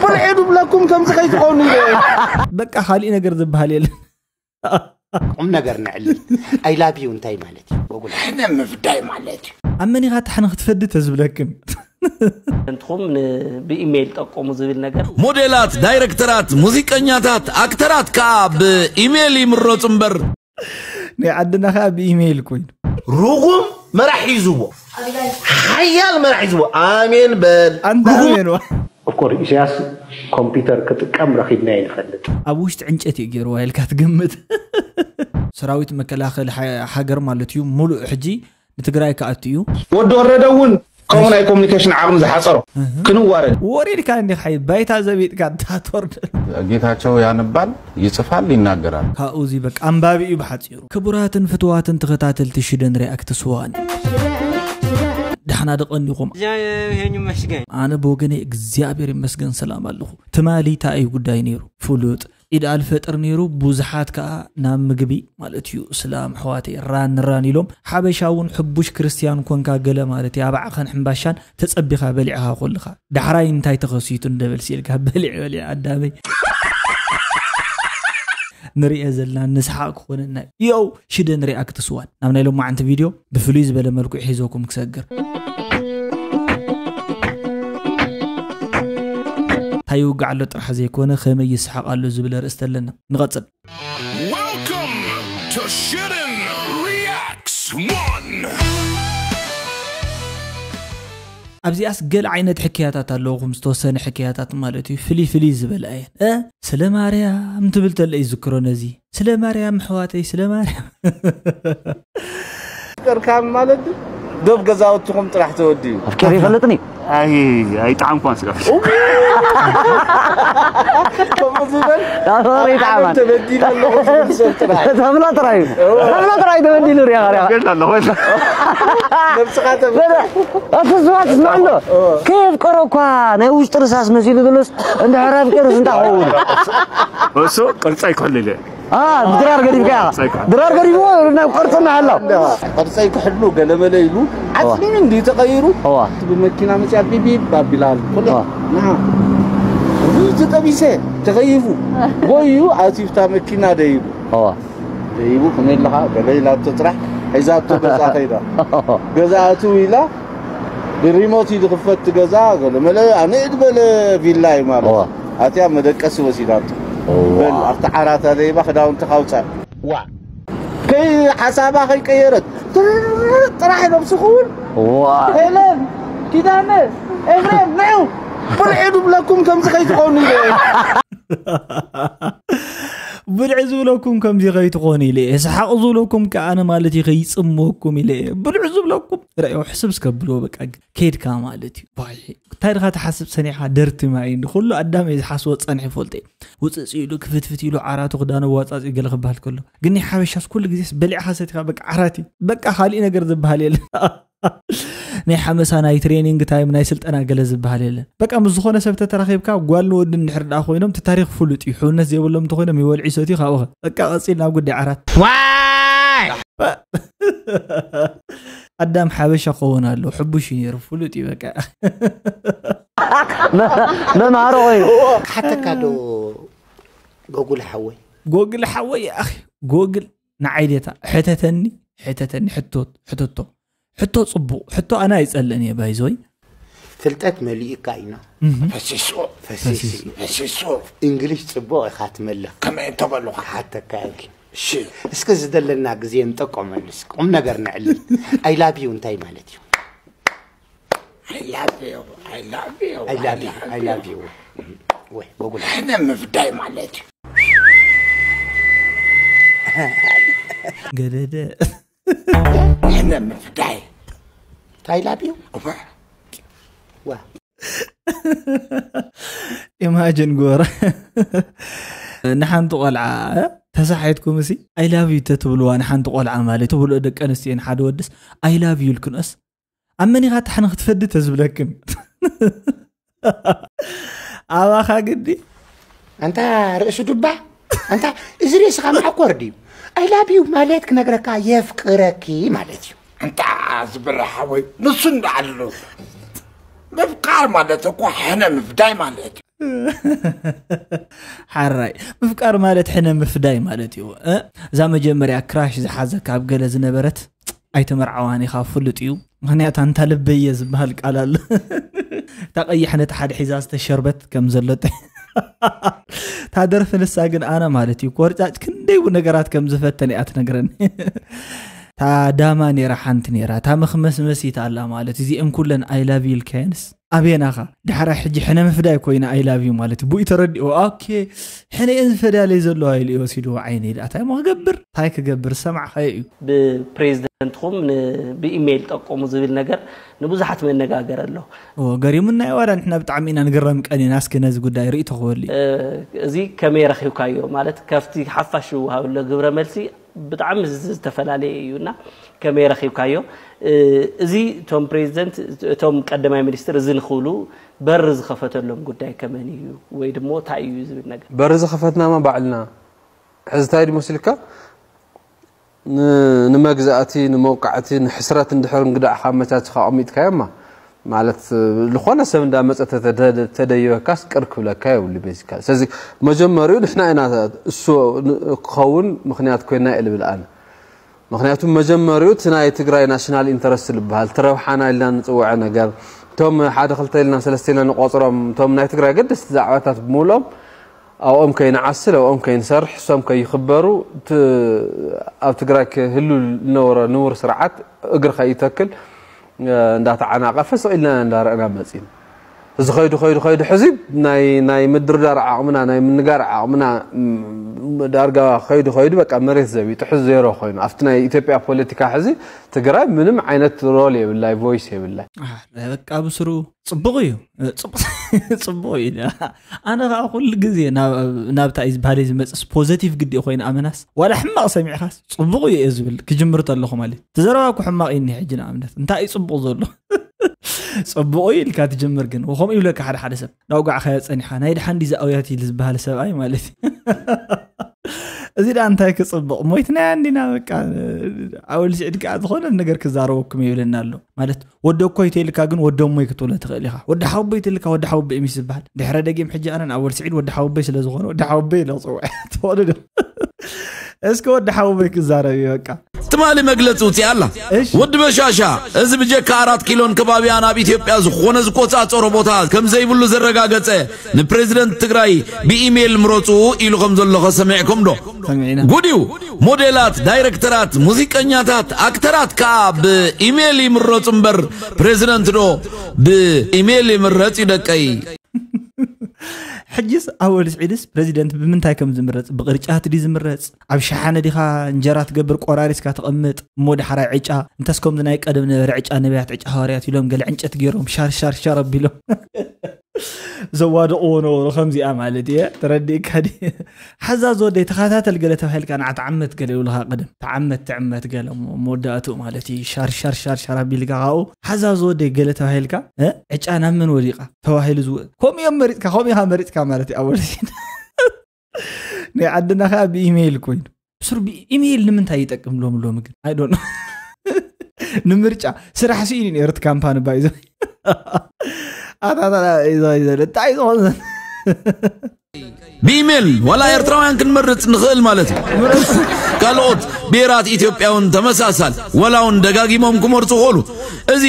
ብርዒ ድብለኩም ከምዚ ከይትኾኑ ኢለ። በቃ ካሊእ ነገር ዝበሃል የለን። ቁም ነገር ነዕሊ። I love you እንታይ ማለት እዩ? ወጉል ሕነ ምፍዳይ ማለት እዩ። ኣብ መኒኻ ታሕኒ ክትፈዲ ተዝብለክን። እንትኹም ብኢሜይል ጠቆሙ ዝብል ነገር ሞዴላት፣ ዳይሬክተራት፣ ሙዚቀኛታት፣ ኣክተራት ከዓ ብኢሜይል ይምረፁ እምበር። ናይ ዓድና ከዓ ብኢሜይል ኮይኑ ርጉም መራሕ ሒዝዎ ሓያል መራሕ ሒዝዎ ኣሜን በል ኣንታ ኣሜን ዋ ኦፍኮርስ ኢሳያስ ኮምፒውተር ክጥቀም ረኺብና ይንፈልጥ ኣብ ውሽጢ ዕንጨት እዩ ገይርዋ ኢልካ ትግምት ሰራዊት መከላኸሊ ሃገር ማለት እዩ ሙሉእ ሕጂ ንትግራይ ክኣቱ እዩ ወዲ ወረደ እውን ከምኡ ናይ ኮሚኒኬሽን ዓቕሚ ዝሓፀሮ ክንዋረድ ወሪድካ እንዲኻ ባይታ ዘቢጥካ ታትወርድ ጌታቸው ያነባል ይፅፋል ይናገራል ካብኡ እዚ በቃ ኣንባቢ እዩ ብሓፂሩ ክቡራትን ፍትዋትን ተኸታተልቲ ሽደን ሪኣክት ስዋን ደሕና ደቐኒኹም ይመስገን ኣነ ብወገነይ እግዚኣብሔር ይመስገን ሰላም ኣለኹ ትማሊ እንታይ እዩ ጉዳይ ነይሩ ፍሉጥ ኢድ ኣልፈጥር ነይሩ ብዙሓት ከዓ ናብ ምግቢ ማለት እዩ ስላም ኣሕዋተይ ራን ራን ኢሎም ሓበሻ እውን ሕቡሽ ክርስትያን ኮንካ ገለ ማለት እዩ ኣብ ዓኸን ሕምባሻን ተፀቢኻ በሊዕኻ ኮልኻ ዳሕራይ እንታይ ተኸሲቱ እንደበል ሲልካ በሊዕ በሊዕ ኣዳመይ ንሪኦ ዘለና ንስሓቅ ክኾነና እዩ ሽደን ሪኣክት ስዋን ናብ ናይ ሎማዓንቲ ቪድዮ ብፍሉይ ዝበለ መልክዑ ሒዞኩም ክሰግር እንታይ ይውጋዕ ኣሎ ጥራሕ ዘይኮነ ከመይ ይስሓቕ ኣሎ ዝብል ኣርእስቲ ኣለና ንቐጽል Welcome to Shouldn't Reacts one ኣብዚኣስ ገለ ዓይነት ሕክያታት ኣለውኹም ዝተወሰነ ሕክያታት ማለት እዩ ፍልይ ፍልይ ዝበላ እየን እ ስለ ማርያም ትብል ተለ ይዝክሮ ነዚ ስለ ማርያም ኣሕዋተይ ስለ ማርያም ፍቅርካ ማለት ዶብ ገዛውትኹም ጥራሕ ተወዲዩ ኣፍቂር ይፈልጥኒ ኣይጣዕምኳን ስጋ ከምኡ ዝበል ተብላ ጥራይ ተብላ ጥራይ ተበዲሉ ሪያ ነብስኻ ተበላ ኣትስማዕ ትስማዕ ኣሎ ከየፍቀረ እኳ ናይ ውሽጢ ርሳስ መሲሉ ዝብልስ እንድሕር ኣፍቂሩስ እንታይ ክኸውን እሱ ቅርፂ ኣይክሕሉ ኢለ ብድራር ገዲፍካ ኢኻ ድራር ገዲፍዎ ናብ ቅርፂ እናሃላ ቅርፂ ኣይክሕሉ ገለመለ ኢሉ ዓፅሚ እንዲ ተቐይሩ እቲ ብመኪና መፅያ ቢቢብ ኣቢላሉ ኩሉ ንዓ እዚ ተጠቢሰ ተኸይፉ ጎዩ ኣቲፍታ መኪና ደይቡ ደይቡ ከመይ ኣለኻ ገለ ኢላቶ ጥራሕ ሒዛቶ ገዛ ከይዳ ገዛ ኣትው ኢላ ብሪሞት እዩ ዝኽፈት እቲ ገዛ ገለ መለ ኣነ ዝበለ ቪላ እዩ ማለት ኣትያ መደቀሲ ወሲዳቶ በል ኣብቲ ዓራታ ደይባ ክዳውንቲ ካውፃእ ዋ ከይ ሓሳባ ከይቀየረት ጥራሕ ነብስኹ እውን ሄለን ኪዳነ ኤፍሬም ንዑ ብልዒ ድብለኩም ከምዚ ከይትኾኑ ኢለ ብልዒ ዝብለኩም ከምዚ ከይትኾኑ ኢለ እየ ሰሓቕ ዝብለኩም ከኣነ ማለት እዩ ከይፅመኩም ኢለ እየ ብልዒ ዝብለኩም ረዮ ሕስብ ስከብልዎ በቃ ከይድካ ማለት እዩ ባይ እንታይ ድኻ ትሓስብ ሰኒዕኻ ደርቲ ማይ እንዲ ኩሉ ኣዳም እየ ዝሓስቦ ፀንሒ ፈልጠ ውፅፅ ኢሉ ክፍትፍት ኢሉ ዓራቱ ክዳኑ ዋፃፂ ገለ ክበሃል ከሎ ግን ናይ ሓበሻስ ኩሉ ግዜስ በሊዕኻ ሰቲኻ በቃ ዓራት እዩ በቃ ካሊእ ነገር ዝበሃል የለን ናይ ሓመሳ ናይ ትሬኒንግ ታይም ናይ ስልጠና ገለ ዝበሃል የለን በቃ ምስ ዝኾነ ሰብ ተተራኺብካ ጓል ንወዲ እንድሕር ደኣ ኮይኖም እቲ ታሪክ ፍሉጥ እዩ ሕውነት ዘይብሎም እንተኮይኖም ይወልዒ ሰትዩ ካብኡ በቃ ቀፂል ናብ ጉዳይ ዓራት ዋይ ኣዳም ሓበሻ ክኸውን ኣለዎ ሕቡሽ እዩ ነይሩ ፍሉጥ እዩ በቃ መምሃሮ ኮይኑ ሓተካ ዶ ጎጉል ሓወይ ጎግል ሓወይ ኣኺ ጎግል ንዓይ ዴታ ሕተተኒ ሕተተኒ ሕቶ ሕተቶ ሕቶ ጽቡቕ ሕቶ ኣነ ኣይጸልእን እየ ባይዞይ ፍልጠት መሊእካ ኢና ፈሲሱ ፈሲሱ ፈሲሱ እንግሊሽ ጽቡቕ ኢኻ ትመልኽ ከመይ እንተበሉኻ ሓተካ ኢልኪ እሺ እስከ ዝደለና ግዜ እንጠቀመሉ እስኪ ቁም ነገር ነዕልል I love you እንታይ ማለት እዩ I love you I love you I love you I love you ወይ በጉል ሕነ ምፍዳይ ማለት እዩ ገደደ ሕነ ምፍዳይ I love you ዋ ኢማጅን ጎረ ንሓንቲ ቆልዓ ተሳሒትኩም ሲ I love you ተትብልዋ ንሓንቲ ቆልዓ ማለት ትብልኦ ደቂ ኣንስትዮ ንሓደ ወድስ I love you ኢልክንኦስ ኣብ መን ኢኻ ታሕኒ ክትፈዲ ተዝብለክን ኣባኻ ግዲ ኣንታ ርእሱ ዱባ ኣንታ እዚ ርእስኻ መዓኮር ድዩ I love you ማለት ክነግረካ የፍቅረኪ ማለት እዩ ኣንታ ዝብረ ሓወይ ንሱ እንዳዓሉ ምፍቃር ማለት እኮ ሕነ ምፍዳይ ማለት እዩ ሓራይ ምፍቃር ማለት ሕነ ምፍዳይ ማለት እዩ። እዛ መጀመርያ ክራሽ ዝሓዘካ ኣብ ገለ ዝነበረት ኣይተመርዓዋን ኢኻ፣ ፍሉጥ እዩ። ምክንያት ኣንታ ልበየ ዝበሃል ቃል ኣሎ። እታ ቀይሕ ነቲ ሓደ ሒዛ ዝተሸርበት ከም ዘሎ እታ ደርፊ ንሳ ግን ኣነ ማለት እዩ ኮርጫጭ ክንደይ ነገራት ከም ዝፈተን እያ ትነግረኒ። እታ ዳማ ነይራ ሓንቲ ነይራ፣ እታ መኽመስመሲት ኣላ ማለት እዚአን ኩለን I love you ኢልካየንስ ኣበየናኻ? ዳሕራይ ሕጂ ሕነ ምፍዳይ ኮይና I love you ማለት እዩ። ብኡ ተረዲኦ። ኦኬ፣ ሕነኤን ዝፈዳለይ ዘለዋ ኢሉ እዩ ወሲድዎ ዓይነ ኢሉ። ኣታይ ሞ ክገብር? እንታይ ክገብር? ዝሰማዕኻዮ እዩ። ብፕሬዚደንትኹም ብኢሜይል ጠቁሙ ዝብል ነገር ንብዙሓት መነጋገር ኣሎ። ገሪሙና። ዋላ ንሕና ብጣዕሚ ኢና ንግረም ቀኒና። እስኪ ነዚ ጉዳይ ርእይቶ ክበሉ። እዚ ከመይ ረኺብካዮ? ማለት ካብቲ ሓፋሽ ዝወሃብ ዘሎ ግብረ መልሲ ብጣዕሚ ዝተፈላለየ እዩ እና ከመይ ረኺብካዮ? እዚ እቶም ፕሬዚደንት፣ እቶም ቀዳማይ ሚኒስትር እዚ ንክብሉ በር ዝኸፈተሎም ጉዳይ ከመን እዩ ወይ ድሞ እንታይ እዩ ዝብል ነገር? በር ዝኸፈትናማ ባዕልና። ሕዚ እንታይ ድመስልካ? ን- ንመግዛእቲ፣ ንመውቃዕቲ፣ ንሕስረት እንድሕር እንግዳዕካ ኣመቻችኻ ኣቐሚጥካዮማ ማለት ዝኾነ ሰብ እንዳመፀ ተተደ- ተደይበካስ ቅር ክብለካ የብሉ ቤዚካ። ስለዚ መጀመሪኡ ንሕና ኢና እሱ ን- ክኸውን ምክንያት ኮይና እየ ልብል ኣነ። ምክንያቱ መጀመሪኡ እቲ ናይ ትግራይ ናሽናል ኢንተረስት ዝበሃል እቲ ረብሓና ኢልና ንፅውዐ ነገር እቶም ሓደ ክልተ ኢልና ሰለስተ ኢልና ንቆፅሮም እቶም ናይ ትግራይ ገደስቲ ዛዕባታት ብምልኦም ኣብኦም ከይንዓስል ኣብኦም ከይንሰርሕ እሶም ከይክበሩ እቲ ኣብ ትግራይ ክህሉ ዝነበረ ንቡር ስርዓት እግሪ ከይተክል እንዳተዓናቐፈ ስቕ ኢልና እንዳረእና መፂና። እዚ ከይዱ ከይዱ ከይዱ ሕዚ ናይ ናይ ምድርዳር ዓቕምና ናይ ምንጋር ዓቕምና ም- ዳርጋ ከይዱ ከይዱ በቃ መሬት ዘቢጡ ሕዚ ዜሮ ኮይኑ ኣብቲ ናይ ኢትዮጵያ ፖለቲካ ሕዚ ትግራይ ምንም ዓይነት ሮል የብላይ ቮይስ የብላይ። በቃ ብስሩ ጽቡቕ እዩ። ጽቡቕ ጽቡቕ እዩ። ኣነ ከዓ ኩሉ ግዜ ናብ ናብታ እዩ ዝበሃል ዝመፅስ ፖዘቲቭ ግዲ ኮይኑ ኣመናስ ዋላ ሕማቕ ሰሚዕኻስ ጽቡቕ እዩ እየ ዝብል ክጅምር ተለኹ ማለት እቲ ዘረባ እኮ ሕማቕ እዩ እኒሀ ሕጂ ንኣብነት እንታይ እዩ ጽቡቕ ዘሎ? ጽቡቕ እዩ ኢልካ ትጅምር ግን ከምኡ ይብለካ ሓደ ሓደ ሰብ ናውጋዕካዮ ጸኒኻ ናይ ድሓን ዲዛ ኣውያት ኢሉ ዝበሃል ሰብኣይ ማለት እዩ። እዚ ደኣ እንታይ ክጽብቕ ሞይትናያ እንዲና በቃ። ኣወል ስዒድ ከዓ ዝኾነ ነገር ክዛረበኩም ይብለና ኣሎ ማለት ወደ እኮይ ተይልካ ግን ወደ እሞይ ክትብሎ ትኽእል ኢኻ። ወዲ ሓወቦይ ተይልካ ወዲ ሓወቦይ ሚስ ዝበሃል ድሕረ ደጊም ሕጂ ኣነን ኣወል ስዒድ ወዲ ሓወቦይ ስለ ዝኾነ ወዲ ሓወቦይ ኢለ ክፅውዕ ትኽእሉ ዶ? እስኪ ወዲ ሓወቦይ ክዛረብ እዩ በቃ። ትማሊ መግለፂ ውፅእ ኣላ። ወዲ በሻሻ እዚ ብጀካ ኣራት ኪሎን ከባቢያን ኣብ ኢትዮጵያ ዝኾነ ዝቆፃፀሮ ቦታ ከም ዘይብሉ ዘረጋገፀ ንፕሬዚደንት ትግራይ ብኢሜይል ምረፁ ኢሉ ከም ዘሎ ከሰሚዕኩም ዶ? ጉድ እዩ። ሞዴላት፣ ዳይረክተራት፣ ሙዚቀኛታት፣ ኣክተራት ከዓ ብኢሜይል ይምረፁ እምበር ፕሬዚደንት ዶ ብኢሜይል ይምረፅ እዩ ደቀይ? ሕጅስ ኣወል ስዒድስ ፕረዚደንት ብምንታይ ከም ዝምረፅ ብቅርጫት ድዩ ዝምረፅ ኣብ ሸሓነ ዲኻ እንጀራ ትገብር ቆራሪስካ ተቐምጥ እሞ ዳሕራይ ዕጫ እንተስ ከምዚ ናይ ቀደም ነበረ ዕጫ ነቢያት ዕጫ ሃዋርያት ኢሎም ገለ ዕንጨት ገይሮም ሻር ሻር ሻር ኣቢሎም ዘዋድቕዎ ነበሩ ከምዚኣ ማለት እየ ተረዲእካ ዲ ሓዛ ዝወደይ ተኸታተል ገለ ተባሂልካ ንዓ ተዓመት ገለ ይብልኻ ቀደም ተዓመት ትዕመት ገለ እሞ መወዳእትኡ ማለት እዩ ሻር ሻር ሻር ሻር ኣቢልካ ካብኡ ሓዛ ዝወደይ ገለ ተባሂልካ ዕጫ ናብ መን ወዲቓ ተባሂሉ ዝውእ ከምኡ እዮም መሪፅካ ከምኡ ኢኻ መሪፅካ ማለት እዩ ኣወል ናይ ዓድና ከዓ ብኢሜይል ኮይኑ ስር ብኢሜይል ንምንታይ ይጠቅም ሎም ሎም ግን ኣይ ዶንት ንምርጫ ስራሕ ስኢኑ ነይሩ እቲ ካምፓኒ ባይዞ ኣታታ እንታይ ዝኾነ ብኢሜል ዋላ ኤርትራውያን ክንመርፅ ንኽእል ማለት እዩ ካልኦት ብሄራት ኢትዮጵያ እውን ተመሳሳል ዋላ እውን ደጋጊሞም ክመርፁ ይኽእሉ እዚ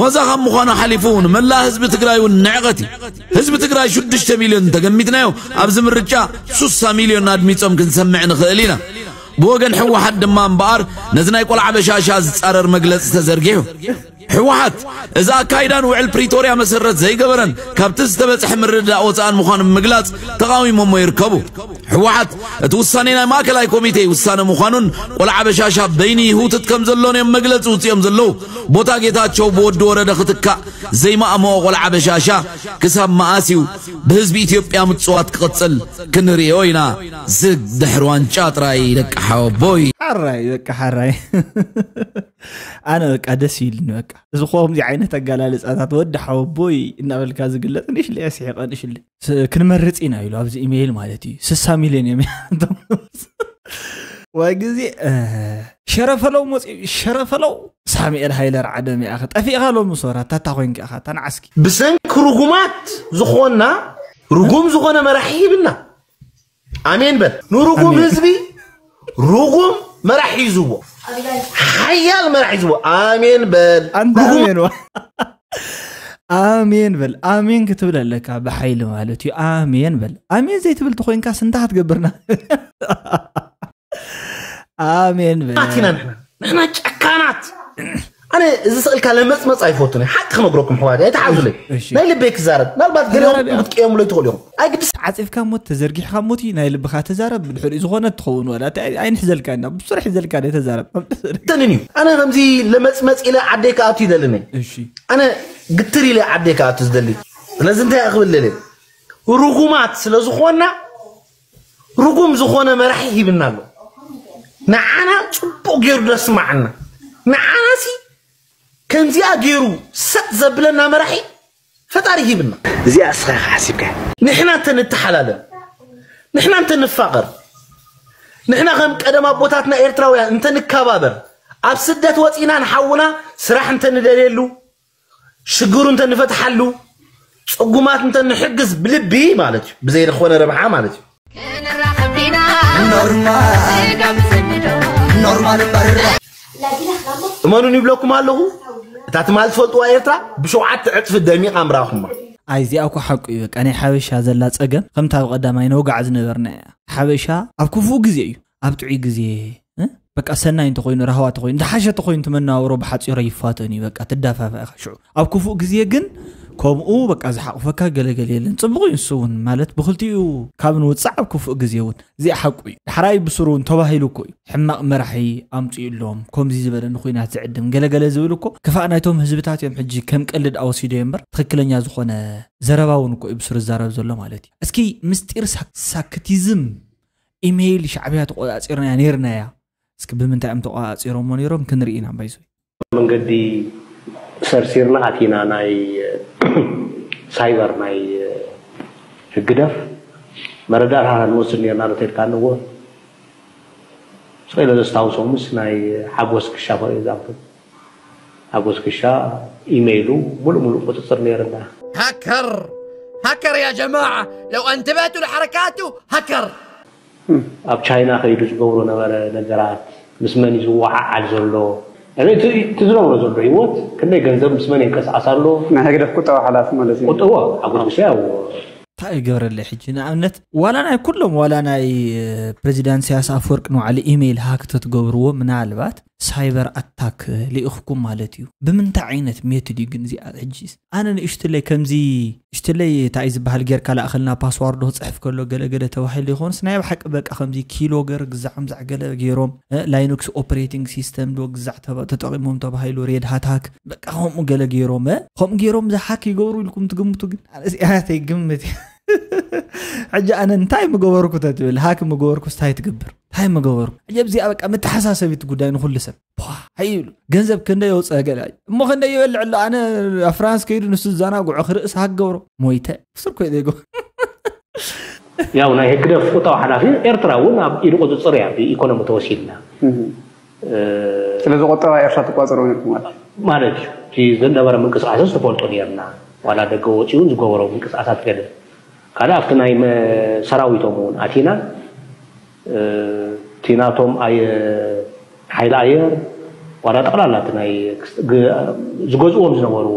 ወዛ ካብ ምዃኑ ሓሊፉ እውን መላእ ህዝቢ ትግራይ እውን ንዕቐት እዩ ህዝቢ ትግራይ ሽዱሽተ ሚልዮን እንተገሚትናዮ ኣብዚ ምርጫ ሱሳ ሚልዮን ኣድሚፆም ክንሰምዕ ንኽእል ኢና ብወገን ህወሓት ድማ እምበኣር ነዚ ናይ ቆልዓ በሻሻ ዝፃረር መግለፂ ተዘርጊሑ ህወሓት እዚ ኣካይዳን ውዕል ፕሪቶርያ መሰረት ዘይገበረን ካብቲ ዝተበፅሐ ምርድዳእ ወፃእን ምዃኑ ብምግላፅ ተቓዊሞሞ ይርከቡ ህወሓት እቲ ውሳኔ ናይ ማእከላይ ኮሚቴ ውሳነ ምዃኑን ቆልዓ በሻሻ በይኑ ይህውትት ከም ዘሎን እዮም መግለፂ ውፅኦም ዘለዉ ቦታ ጌታቸው ብወዲ ወረደ ክትካእ ዘይማእምኦ ቆልዓ በሻሻ ክሳብ መኣስ እዩ ብህዝቢ ኢትዮጵያ ምፅዋት ክቕፅል ክንሪኦ ኢና ዝግ ድሕሪ ዋንጫ ጥራይ ደቂ ሓወቦይ ሓራይ በቃ ሓራይ ኣነ በቃ ደስ ይልኒ በቃ እዚ ከምዚ ዓይነት ኣገላልፃታት ወዲ ሓወቦይ እናበልካ ዝግለፅ ንሽለ ስሒቐ ንሽለ ክንመርፅ ኢና ኢሉ ኣብዚ ኢሜይል ማለት እዩ ስሳ ሚልዮን እዮም ወይ ግዜ ሸረፈለው መፅኡ ሸረፈለው ሳሙኤል ሃይለ ርዓደም ኢኻ ጠፊእኻ ሎሚ ሶራ ታታ ኮይንካ ኢኻ ታንዓስኪ ብሰንኪ ርጉማት ዝኾንና ርጉም ዝኾነ መራሒ ሂብና። ኣሜን በል። ንርጉም ህዝቢ ርጉም መራሒ ይዝዎ። ሓያል መራሒ ይዝዎ። ኣሜን በል። ኣንታ ኣሜን በል። ኣሜን ክትብል ኣለካ ብሓይሊ ማለት እዩ። ኣሜን በል። ኣሜን ዘይትብል ተኮይንካ ስንታ ክትገብርና። ኣሜን በል። ኣቲና ንሕና ንሕና ጨካናት። ኣነ እዚ ስቕልካ ለመፅመፅ ኣይፈቱን። ሓቂ ክነግረኩም ሕዋት ኣይተሓዙለይ። ናይ ልበይ ክዛረብ፣ ምናልባት ገለ ክትቀየሙለይ ትኽእሉ ኢኹም። ኣይግድስ። ዓፂፍካ ሞት ተዘርጊሕካ ሞት እዩ ናይ ልብካ ተዛረብ። ብድሕሪኡ ዝኾነ ትኸውን ወላ ኣይንሕዘልካ ኢና ብሱር ሒዘልካ ደ ተዛረብ። ተንን እዩ። ኣነ ከምዚ ለመፅመፅ ኢለ ዓደይ ክኣቱ ይደልኒ። ኣነ ግትር ኢለ ዓደይ ክኣቱ ዝደሊ። ስለዚ እንታይ ክብል ደልየ? ርጉማት ስለ ዝኾንና ርጉም ዝኾነ መራሒ ሂብና ኣሎ። ንዓና ፅቡቕ ገይሩ ደስማዓና። ንዓና ሲ ከምዚኣ ገይሩ ሰጥ ዘብለና መራሒ ፈጣሪ ሂብና። እዚኣ እስኻ ኢኻ ሓሲብካ። ንሕና እንተ ንተሓላለን፣ ንሕና እንተ ንፋቐር፣ ንሕና ከም ቀደም ኣቦታትና ኤርትራውያን እንተ ንከባበር፣ ኣብ ስደት ወፂና ንሓውና ስራሕ እንተ ንደልየሉ፣ ሽግሩ እንተ ንፈትሓሉ፣ ፅጉማት እንተ ንሕግዝ ብልቢ ማለት እዩ፣ ብዘይ ዝኾነ ረብሓ ማለት እዩ። እመኑን ይብለኩም ኣለኹ፣ እታ ትማል ትፈልጥዋ ኤርትራ ብሸውዓተ ዕፅፊ ደሚቓ ምራኹማ። ኣይ እዚኣ እኮ ሓቁ እዩ። በቃ ናይ ሓበሻ ዘላ ፀገም ከምታ ኣብ ቀዳማይ ነውጋዕ ዝነበርና እያ። ሓበሻ ኣብ ክፉእ ግዜ እዩ፣ ኣብ ጥዑይ ግዜ እ? በቃ ሰናይ እንተኮይኑ ራህዋ ተኮይኑ ዝሓሸ ተኮይኑ ትመናውሮ ብሓፂሮ ይፋተን እዩ። በቃ ትዳፋፋ ኢኻ ሽዑ። ኣብ ክፉእ ግዜ ግን ከምኡ በቃ ዝሓቕፈካ ገለገለ የለን። ፅቡቕ እዩ ንሱ እውን ማለት ብክልቲኡ ካብ ንውፃዕ ኣብ ክፉእ ግዜ እውን እዚኣ ሓቁ እዩ። ዳሕራይ ብስሩ እውን ተባሂሉ እኮ እዩ ሕማቕ መራሒ ኣምፅኡ ኣሎም ከምዚ ዝበለ ንኩናት ዝዕድም ገለገለ ዝብል እኮ ክፋእ ናይቶም ህዝብታት እዮም። ሕጂ ከም ቀልድ ኣወሲዶ እምበር ትክክለኛ ዝኾነ ዘረባ እውን እኮ እዩ ብስሩ ዝዛረብ ዘሎ ማለት እዩ። እስኪ ምስጢር ሳክቲዝም ኢሜይል ሻዕብያ ተቆፃፂርናያ ነይርናያ። እስኪ ብምንታይ እዮም ተቆፃፂሮሞ ነይሮም ክንርኢ ኢና ባይዞይ። መንገዲ ሰርሲርና ኣቲና ናይ ሳይበር ናይ ህግደፍ መረዳእታ ንወስድ ነርና ዶ ተልካ ንዎ ስለ ዘስታውሶምስ ናይ ሓጎስ ክሻ for example ሓጎስ ክሻ ኢሜይሉ ሙሉእ ሙሉእ ቁፅፅር ነይርና። هكر هكر يا جماعة، لو انتبهتوا لحركاته هكر. ኣብ ቻይና ከይዱ ዝገብሮ ነበረ ነገራት ምስ መን እዩ ዝወዓዓል ዘሎ እቲ ዝነብሮ ዘሎ ህይወት ክንደይ ገንዘብ ምስ መን የንቀሳቀስ ኣሎ ናይ ህግደፍ ቁጠባ ሓላፊ ማለት እዩ ቁጠባ ሓጎስ ክሻ ያው እንታይ ይገብረለይ ሕጂ ንኣብነት ዋላ ናይ ኩሎም ዋላ ናይ ፕሬዚዳንት ኢሳያስ ኣፈወርቂ ንባዕሉ ኢሜይል ሃክ ተትገብርዎ ምናልባት ሳይበር ኣታክ ልኢኽኩም ማለት እዩ ብምንታይ ዓይነት ሜትድ እዩ ግን እዚኣ ሕጂ ኣነ ንእሽትለይ ከምዚ እሽትለይ እንታይ ዝበሃል ጌርካ ላእኸልና ፓስዋርዶ ክፅሕፍ ከሎ ገለገለ ተባሂሉ ይኾንስ ናይ ብሓቂ በቃ ከምዚ ኪሎገር ግዛዕ ምዛዕ ገለ ገይሮም ላይኖክስ ኦፕሬቲንግ ሲስተም ዶ ግዛዕ ተጠቂሞም ተባሂሉ ሬድ ሃት ሃክ በቃ ከምኡ ገለ ገይሮም ከምኡ ገይሮም ዝሃክ ይገብሩ ኢልኩም ትግምቱ ግን ኣነዚኣተይ ግምት ሕጂ ኣነ እንታይ ምገበርኩ ተትብል ሃክ ምገበርኩ ስታይ ትገብር እንታይ ምገበርኩ ሕጂ ኣብዚኣ በቃ መተሓሳሰቢት ጉዳይ ንኩሉ ሰብ ኣይብሉ ገንዘብ ክንደ የውፀ ገለ እሞ ክንደ ይበልዕ ኣሎ ኣነ ኣብ ፍራንስ ከይዱ ንሱ ዝዛናግዖ ክርእስ ሃክ ገብሮ ሞይተ ስር ኮይነ ይጎ ያው ናይ ህግደፍ ቁጠባ ሓላፊ ኤርትራ እውን ኣብ ኢዱ ቁፅፅር እያ ብኢኮኖሚ ተወሲድና ስለዚ ቁጠባ ኤርትራ ትቋፅሮ ነርኩም ማለት ማለት እዩ እቲ ዝነበረ ምንቅስቃሰስ ትፈልጦ ነርና ዋላ ደገ ወፂኡ ዝገበሮ ምንቅስቃሳት ገለ ካልእ ኣብቲ ናይ ሰራዊቶም እውን ኣቲና እቲ ናቶም ሓይሊ ኣየር ዋላ ጠቕላላ እቲ ናይ ዝገዝእዎም ዝነበሩ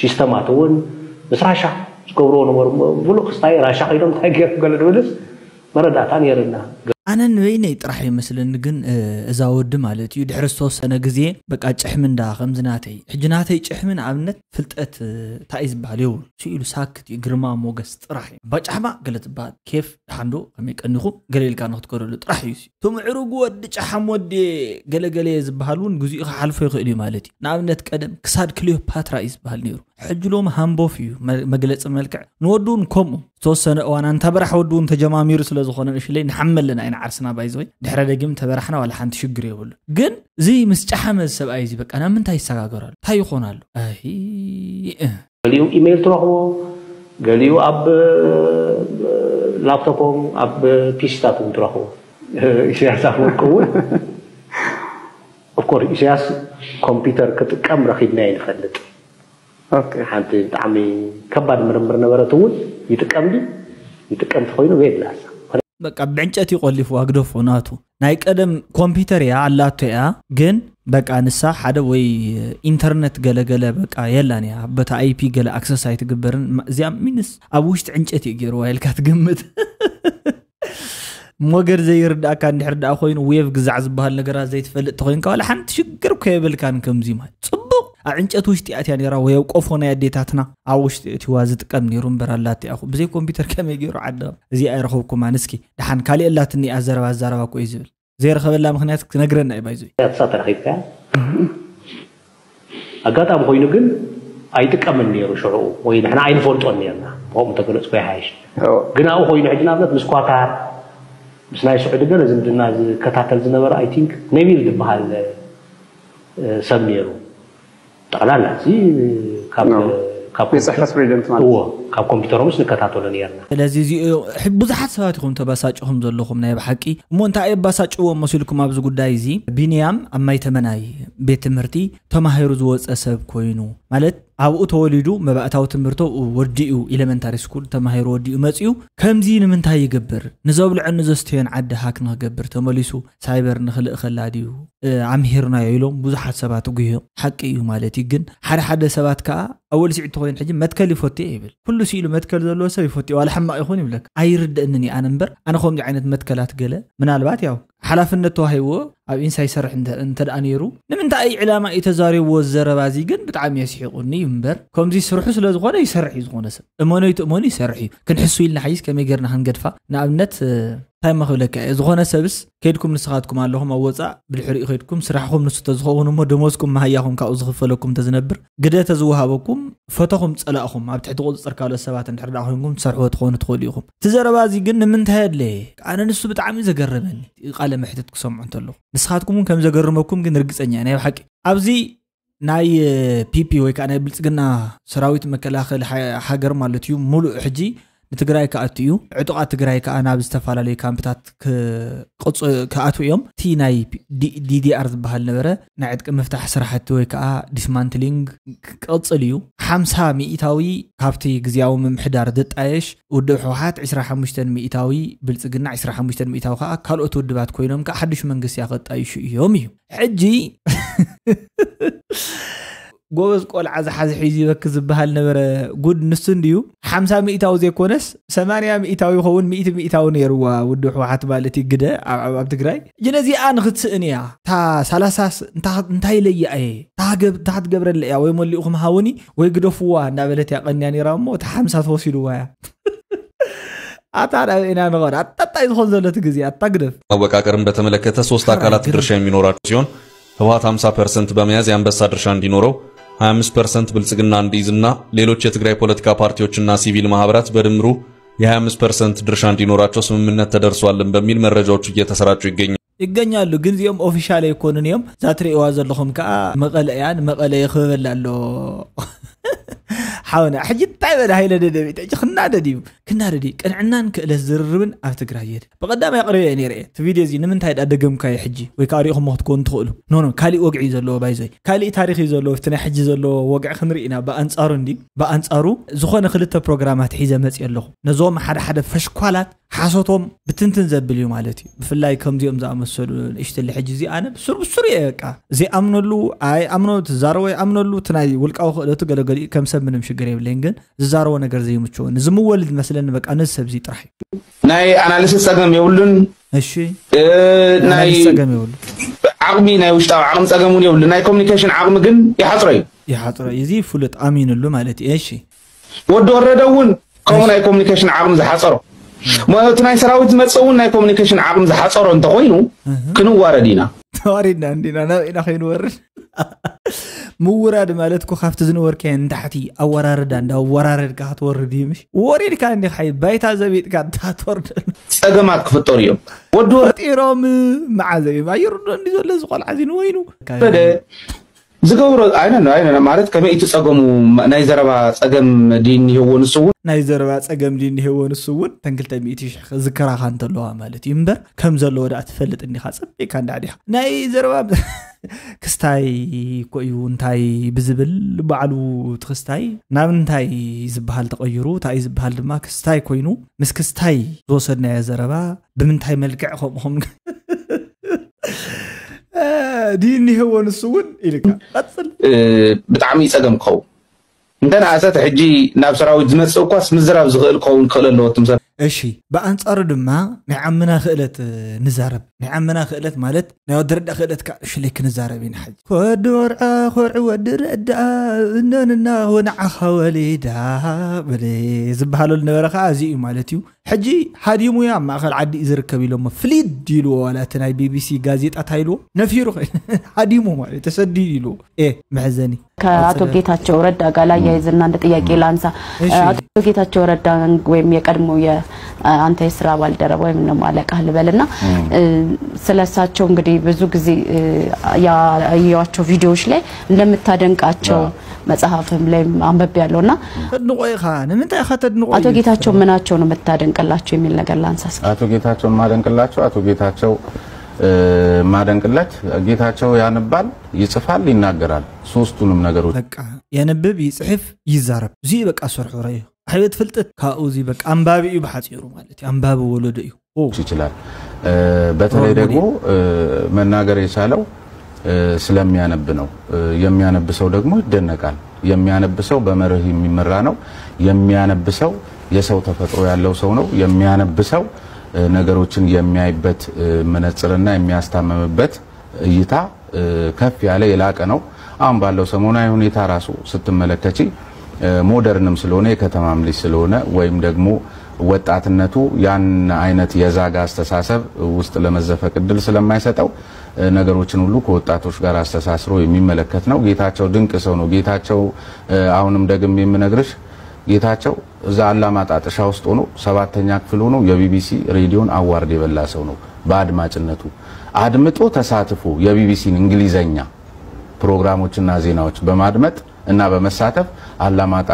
ሲስተማት እውን ምስ ራሻ ዝገብርዎ ነበሩ ሙሉእ ክስታይ ራሻ ከይዶም እንታይ ገይሮም ገለ ድብልስ መረዳእታ ነይርና። ኣነ ንበይነይ ጥራሕ ይመስለኒ ግን እዛ ወዲ ማለት እዩ ድሕሪ ዝተወሰነ ግዜ በቃ ጭሕሚ እንዳ ከምዚ ናተይ ሕጂ ናተይ ጭሕሚ ንኣብነት ፍልጠት እንታይ እዩ ዝበሃል የብሉ ስኢሉ ሳክት እዩ ግርማ ሞገስ ጥራሕ እዩ ባጫሕማ ገለ ትበሃል ኬፍ ደሓንዶ ከመይ ቀኒኹ ገለ ኢልካ ንክትከደሉ ጥራሕ እዩ እቲ ምዕሩግ ወዲ ጫሓም ወዲ ገለገለ ዝበሃል እውን ግዜኡ ክሓልፎ ይኽእል እዩ ማለት እዩ ንኣብነት ቀደም ክሳድ ክሊዮፓትራ እዩ ዝበሃል ነይሩ ሕጂ ሎም ሃምቦፍ እዩ መግለፂ መልክዕ ንወዱ እውን ከምኡ ዝተወሰነ እዋን ኣንታ በራሕ ወዱ እውን ተጀማሚሩ ስለ ዝኾነ ንሽለይ ንሓሚ ኣለና ኢና ዓርስና ባይዘወይ ድሕረ ደጊም ተበራሕና ዋላ ሓንቲ ሽግር የብሉ ግን እዚ ምስ ጫሓመ ሰብኣይ እዚ በቃ ናብ ምንታይ ይሰጋገር ኣሎ እንታይ ይኾን ኣሎ ኣይ ገሊኡ ኢሜይል ትረኽቦ ገሊኡ ኣብ ላፕቶፖም ኣብ ፒሲታት እውን ትረኽቦ ኢሳያስ ኣፈወርቂ እውን ኦፍኮርስ ኢሳያስ ኮምፒውተር ክጥቀም ረኺብናዮ ንፈልጥ ሓንቲ ብጣዕሚ ከባድ ምርምር ነበረት እውን። ይጥቀም ድዩ ይጥቀም ተኮይኑ ቤት ላሳ በቃ ብዕንጨት ይቆሊፉ ኣግደፎ ናቱ ናይ ቀደም ኮምፒውተር እያ ኣላቶ እያ ግን በቃ ንሳ ሓደ ወይ ኢንተርነት ገለገለ በቃ የላን እያ በታ ኣይፒ ገለ ኣክሰስ ኣይትግበርን እዚኣ ሚንስ ኣብ ውሽጢ ዕንጨት እዩ ገይርዋ ኢልካ ትግምት ሞገድ ዘይርዳእካ እንድሕር ደኣ ኮይኑ ዌቭ ግዛዕ ዝበሃል ነገራት ዘይትፈልጥ ተኮይንካ ዋላ ሓንቲ ሽግር እኮ የብልካን ከምዚ ማለት ፅቡቅ ኣብ ዕንጨት ውሽጢ ኣትያ ነራ ወይ ኣብ ቆፎ ናይ ኣዴታትና ኣብ ውሽጢ እቲዋ ዝጥቀም ነይሩ እምበር ኣላቲ ኣኹ ብዘይ ኮምፒውተር ከመይ ገይሩ ዓዲ እዚ ኣይረኸብኩማን እስኪ ደሓን ካሊእ ኣላትኒ ኣዘረባ ኣዛረባ እኮ እዩ ዝብል ዘይረኸበላ ምክንያት ክነግረና እዩ ባይዞ ያትሳ ተረኺብካ ኣጋጣሚ ኮይኑ ግን ኣይጥቀምን ነይሩ ሽዑ ወይ ንሕና ኣይንፈልጦን ነርና ብኡ ተገለፅኮ ይሓይሽ ግን ኣብኡ ኮይኑ ሕጂ ንኣብነት ምስ ኳታር ምስ ናይ ስዑዲ ገለ ዝምድና ዝከታተል ዝነበረ ኣይ ቲንክ ነቢል ዝበሃል ሰብ ነይሩ ጠቕላላ እዚ ካብ ካብ ናይ ፅሕፈት ፕሬዚደንት ማለት እዎ ካብ ኮምፒውተሮምስ ንከታተሎ ነርና ስለዚ እዚ ብዙሓት ሰባት ኢኹም ተባሳጭኹም ዘለኹም ናይ ብሓቂ እሞ እንታይ ኣየባሳጭዎም መሲልኩም ኣብዚ ጉዳይ እዚ ቢንያም ኣብ ማይ ተመናይ ቤት ትምህርቲ ተማሂሩ ዝወፀ ሰብ ኮይኑ ማለት ኣብኡ ተወሊዱ መባእታዊ ትምህርቶ ወዲኡ ኢለመንታሪ ስኩል ተማሂሩ ወዲኡ መፅኡ ከምዚ ንምንታይ ይገብር ንዘብልዖን ንዘስተዮን ዓዲ ሃክ ንክገብር ተመሊሱ ሳይበር ንክልእኸላ ድዩ ኣምሂርናዮ ኢሎም ብዙሓት ሰባት ጉህዮም ሓቂ እዩ ማለት እዩ ግን ሓደ ሓደ ሰባት ከዓ ኣወል ስዒድ ተኮይን ሕጂ መትከል ይፈቱ ይብል ኩሉ ስኢሉ መትከል ዘለዎ ሰብ ይፈቱ ዋላ ሕማቅ ይኹን ይብለካ ኣይርድእንን እዩ ኣነ እምበር ኣነ ከምዚ ዓይነት መትከላት ገለ ምናልባት ያው ሓላፍነት ተዋሂብዎ ኣብ ኢንሳ ይሰርሕ እንተ ደኣ ነይሩ ንምንታይ ዕላማ እዩ ተዛሪብዎ ዘረባ እዚ ግን ብጣዕሚ የስሒቁኒ እዩ እምበር ከምዚ ስርሑ ስለ ዝኾነ ይሰርሕ እዩ ዝኾነ ሰብ እመኖ ይትእመኑ ይሰርሕ እዩ ክንሕሱ ኢልና ሓይስ ከመይ ገርና ክንገድፋ ንኣብነት እንታይ መኽብለካ እየ ዝኾነ ሰብስ ከይድኩም ንስኻትኩም ኣለኹም ኣብ ወፃእ ብድሕሪኡ ከይድኩም ስራሕኹም ንሱ ተዝኸውን እሞ ደሞዝኩም መሃያኹም ካብኡ ዝኽፈለኩም ተዝነብር ግደ ተዝወሃበኩም ፈተኹም ፀላእኹም ኣብ ትሕቲ ቁፅፅር ካልኦት ሰባት እንድሕር ደኣ ኮይንኩም ትሰርሕዎ ትኾኑ ትኽእሉ ኢኹም እቲ ዘረባ እዚ ግን ንምንታይ ኣድለየ ኣነ ንሱ ብጣዕሚ ዘገረመኒ ቃለ መሕትት ክሰምዖ እንተለኹ ንስኻትኩም እውን ከም ዘገርመኩም ግን ርግፀኛ ናይ ብሓቂ ኣብዚ ናይ ፒፒ ወይ ከዓ ናይ ብልፅግና ሰራዊት መከላኸሊ ሃገር ማለት እዩ ሙሉእ ሕጂ ንትግራይ ክኣቱ እዩ ዕጡቓት ትግራይ ከዓ ናብ ዝተፈላለዩ ካምፕታት ክኣትዉ እዮም እቲ ናይ ዲዲኣር ዝበሃል ነበረ ናይ ዕጥቂ ምፍታሕ ስራሕቲ ወይ ከዓ ዲስማንትሊንግ ክቀፅል እዩ ሓምሳ ሚኢታዊ ካብቲ ግዜያዊ ምምሕዳር ዝጣየሽ ውድብ ህወሓት ዕስራ ሓሙሽተ ሚኢታዊ ብልፅግና ዕስራ ሓሙሽተ ሚኢታዊ ከዓ ካልኦት ውድባት ኮይኖም ከዓ ሓዱሽ መንግስቲ ከጣይሹ እዮም እዩ ሕጂ ጎበዝ ቆልዓ ዝሓዚ ሒዙ ይበክ ዝበሃል ነበረ ጉድ ንሱ እንድዩ ሓምሳ ሚእታዊ ዘይኮነስ ሰማንያ ሚእታዊ ይኸውን ሚእቲ ሚእታዊ ነይርዋ ውድብ ህወሓት ማለት እዩ ግደ ኣብ ትግራይ ሕጂ ነዚኣ ንክትስእን እያ እታ ሰላሳ እንታይ ለያ እየ እታ ክትገብረለ እያ ወይ መሊኡ ክምሃውኒ ወይ ግደፍዋ እንዳበለት እያ ቀንያ ነይራ እሞ እቲ ሓምሳ ተወሲድዋ እያ ኣታ ናብ ኢና ንኸድ ኣጣጣይ ዝኾን ዘሎ እቲ ግዜ ኣታ ግደፍ ኣወቃቀርን በተመለከተ ሶስት አካላት ድርሻ የሚኖራቸው ሲሆን ህወሓት ሀምሳ ፐርሰንት በመያዝ የአንበሳ ድርሻ እንዲኖረው ሀያ አምስት ፐርሰንት ብልጽግና እንዲይዝና ሌሎች የትግራይ ፖለቲካ ፓርቲዎችና ሲቪል ማህበራት በድምሩ የ ሀያ አምስት ፐርሰንት ድርሻ እንዲኖራቸው ስምምነት ተደርሷልን በሚል መረጃዎቹ እየተሰራጩ ይገኛል። ይገኛሉ ግን እዚኦም ኦፊሻል ኣይኮኑን እዮም እዛ ትርእዋ ዘለኹም ከዓ መቐለ እያ ንመቐለ የኽበበላ ኣሎ ሓውና ሕጂ እንታይ በለ ሃይለ ደደቢት ሕጂ ክናደድ እዩ ክናደድ እዩ ቅንዕናን ክእለት ዝርርብን ኣብ ትግራይ የድ ብቐዳማይ ኣቕሪበ እየ ነይረ እቲ ቪድዮ እዚ ንምንታይ ዳ ደገምካዮ ሕጂ ወይ ከዓ ሪኢኹሞ ክትኮኑ ትኽእሉ ኖኖ ካሊእ ወግዒ እዩ ዘለዎ ባይዞይ ካሊእ ታሪክ እዩ ዘለዎ እቲ ናይ ሕጂ ዘለዎ ወግዒ ክንርኢ ኢና ብኣንፃሩ እንዲ ብኣንፃሩ ዝኾነ ክልተ ፕሮግራማት ሒዘ መፅእ ኣለኹ ነዞም ሓደ ሓደ ፈሽኳላት ሓሶቶም ብትንትን ዘብል እዩ ማለት እዩ ብፍላይ ከምዚኦም ዝኣመሰሉ ንእሽትሊ ሕጂ እዚ ኣነ ብሱር ብሱር እየ በቃ ዘይኣምነሉ ኣይኣምኖ ትዛረቦ ይኣምነሉ እቲ ናይ ውልቃዊ ክእለቱ ገለገሊኡ ከም ሰብ ምንም ሽግር የብለይን ግን ዝዛረቦ ነገር ዘይምችወኒ ዝምወል ዝመስለኒ በቃ ነዚ ሰብ እዚ ጥራሕ እዩ ናይ ኣናሊሲስ ፀገም የብሉን እሺ ናይ ፀገም የብሉ ዓቕሚ ናይ ውሽጣዊ ዓቕሚ ፀገም እውን የብሉ ናይ ኮሚኒኬሽን ዓቕሚ ግን ይሓፅሮ እዩ ይሓፅሮ እዩ እዚ ፍሉጥ ኣሚንሉ ማለት እዩ እሺ ወዲ ወረደ እውን ከምኡ ናይ ኮሚኒኬሽን ዓቕሚ ዝሓፀሮ እቲ ናይ ሰራዊት ዝመፅእ እውን ናይ ኮሚኒኬሽን ዓቕሚ ዝሓፀሮ እንተኮይኑ ክንዋረድ ኢና ተዋሪድና እንዲና ናብ ኢና ከይንወርድ ምውራድ ማለት እኮ ካብቲ ዝነበርካዮ ንታሕቲ ኣወራርዳ እንዳ ኣወራረድካ ክትወርድ እዩ ምሽ ወሪድካ እንዲ ካይ ባይታ ዘቢጥካ እንዳ ትወርድ ፀገማት ክፍጠሩ እዮም ወዲ ፈጢሮም መዓዘ እዮም ኣይርዶ እንዲ ዘሎ እዚ ቆልዓ እዚ ንወይኑ ዝገብሮ ኣይነ ኣይነ ማለት ከመይ እቲ ጸገሙ፣ ናይ ዘረባ ጸገም ድዩ እኒሄዎ ንሱ እውን? ናይ ዘረባ ጸገም ድዩ እኒሄዎ ንሱ እውን? ተን ክልተ ሚእቲ ሽሕ ክዝከራኻ እንተለዋ ማለት እዩ እምበር ከም ዘለዎ ደኣ ትፈልጥ እንዲኻ ጸቢቕካ እንዳ ዲኻ ናይ ዘረባ ክስታይ እኮ እዩ እንታይ ብዝብል ባዕሉ እቲ ክስታይ ናብ እንታይ ዝበሃል ተቐይሩ እንታይ ዝበሃል ድማ ክስታይ ኮይኑ ምስ ክስታይ ዝወሰድናዮ ዘረባ ብምንታይ መልክዕ ከምኡ ከም ድዩ እኒሄዎ ንሱ እውን ኢልካ ቀፅል። ብጣዕሚ ጸገም ክኸውን እንተ ንኣሰት ሕጂ ናብ ሰራዊት ዝመጽእ እኳስ ምዝራብ ዝኽእል ክኸውን ክኽእል ኣለዎ ትምሰል። እሺ፣ ብኣንጻሩ ድማ ናይ ዓምና ክእለት ንዛረብ። ናይ ዓምና ክእለት ማለት ናይ ወዲ ረዳ ክእለት ከዓ ሽለይ ክንዛረብ ኢና። ሕጂ ወዲ ወርዓ ኮርዒ ወዲ ረዳ እነንና ወንዓኻ ወሊዳ በለ ዝበሃለሉ ነበረ ከዓ እዚ እዩ ማለት እዩ። ሕጂ ሃዲሙ ያ ኣብ ማእኸል ዓዲ እዩ ዝርከብ ኢሎሞ ፍሊድ ኢልዎ ዋላ እቲ ናይ ቢቢሲ ጋዜጣ ታይ ኢልዎ ነፊሩ ሃዲሙ ማለት ተሰዲዱ ኢልዎ ኤ መሕዘኒ ከአቶ ጌታቸው ረዳ ጋር ላያይዝና አንድ ጥያቄ ላንሳ። አቶ ጌታቸው ረዳ ወይም የቀድሞ የአንተ የስራ ባልደረባ ወይም ደግሞ አለቃህ ልበልና ስለሳቸው እንግዲህ ብዙ ጊዜ ያየዋቸው ቪዲዮዎች ላይ እንደምታደንቃቸው መጽሐፍም ላይ አንበብ ያለውና ተድንቆ ኢኻ። ንምንታይ ኢኻ ተድንቆ? አቶ ጌታቸው ምናቸው ነው የምታደንቅላቸው የሚል ነገር ላንሳ እስኪ። አቶ ጌታቸውን ማደንቅላቸው አቶ ጌታቸው ማደንቅለት ጌታቸው ያነባል፣ ይጽፋል፣ ይናገራል። ሶስቱንም ነገሮች በቃ የንብብ፣ ይጽሕፍ፣ ይዛረብ። እዚ በቃ ሰርሑ ረዩ። ሕበት ፍልጠት ካብኡ እዚ በቃ አንባቢ እዩ ብሓጺሩ ማለት እዩ። አንባቢ ወለዶ እዩ። ይችላል። በተለይ ደግሞ መናገር የቻለው ስለሚያነብ ነው። የሚያነብ ሰው ደግሞ ይደነቃል። የሚያነብ ሰው በመርህ የሚመራ ነው። የሚያነብ ሰው የሰው ተፈጥሮ ያለው ሰው ነው። የሚያነብ ሰው ነገሮችን የሚያይበት መነጽርና የሚያስታምምበት እይታ ከፍ ያለ የላቀ ነው። አሁን ባለው ሰሞናዊ ሁኔታ ራሱ ስትመለከቺ ሞደርንም ስለሆነ የከተማም ልጅ ስለሆነ ወይም ደግሞ ወጣትነቱ ያን አይነት የዛጋ አስተሳሰብ ውስጥ ለመዘፈቅ እድል ስለማይሰጠው ነገሮችን ሁሉ ከወጣቶች ጋር አስተሳስሮ የሚመለከት ነው። ጌታቸው ድንቅ ሰው ነው። ጌታቸው አሁንም ደግሜ የምነግርሽ ጌታቸው እዛ አላማጣ ጥሻ ውስጥ ሆኖ ሰባተኛ ክፍል ሆኖ የ ቢቢሲ ሬዲዮን አዋርድ የበላ ሰው ነው። በአድማጭነቱ አድምጦ ተሳትፎ የ ቢቢሲን እንግሊዘኛ ፕሮግራሞችና ዜናዎች በማድመጥ እና በመሳተፍ አላማጣ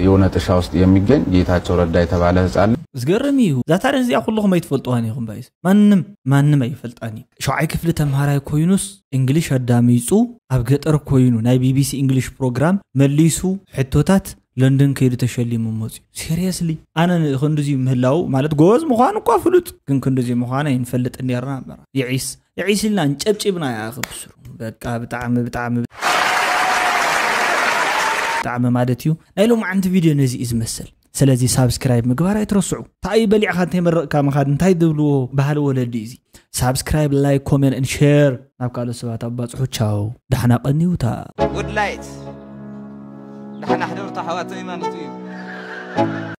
የሆነ ጥሻ ውስጥ የሚገኝ ጌታቸው ረዳ የተባለ ህጻን ልጅ ዝገርም እዩ። እዛ ታሪክ እዚኣ ኩልኹም ኣይትፈልጥዋን ኢኹም ባይስ ማንም ማንም ኣይፈልጣን እዩ። ሸውዓይ ክፍሊ ተምሃራይ ኮይኑስ እንግሊሽ ኣዳሚፁ ኣብ ገጠር ኮይኑ ናይ ቢቢሲ እንግሊሽ ፕሮግራም መሊሱ ሕቶታት ለንደን ከይዱ ተሸሊሙ መፅዩ። ሲሪየስሊ ኣነ ክንድዚ ምህላው ማለት ጎበዝ ምዃኑ እኳ ፍሉጥ ግን ክንድዚ ምዃኑ ኣይንፈልጥ ነርና። መራ የዒስ የዒስ ኢልና እንጨብጭብና ያ ክብስሩ በቃ ብጣዕሚ ብጣዕሚ ብጣዕሚ ማለት እዩ። ናይ ሎማዓንቲ ቪድዮ ነዚ እዩ ዝመስል። ስለዚ ሳብስክራይብ ምግባር ኣይትረስዑ። እንታይ በሊዕካ እንታይ መረቕካ ምኻድ እንታይ ዝብልዎ ባህሊ ወለዲ እዚ። ሳብስክራይብ ላይክ ኮሜንት ን ሼር ናብ ካልኦት ሰባት ኣባፅሑ። ቻው ዳሕና ቀንዩታ። Good night ደሓና ሕደሩ ኣሕዋተይ ማለት እዩ።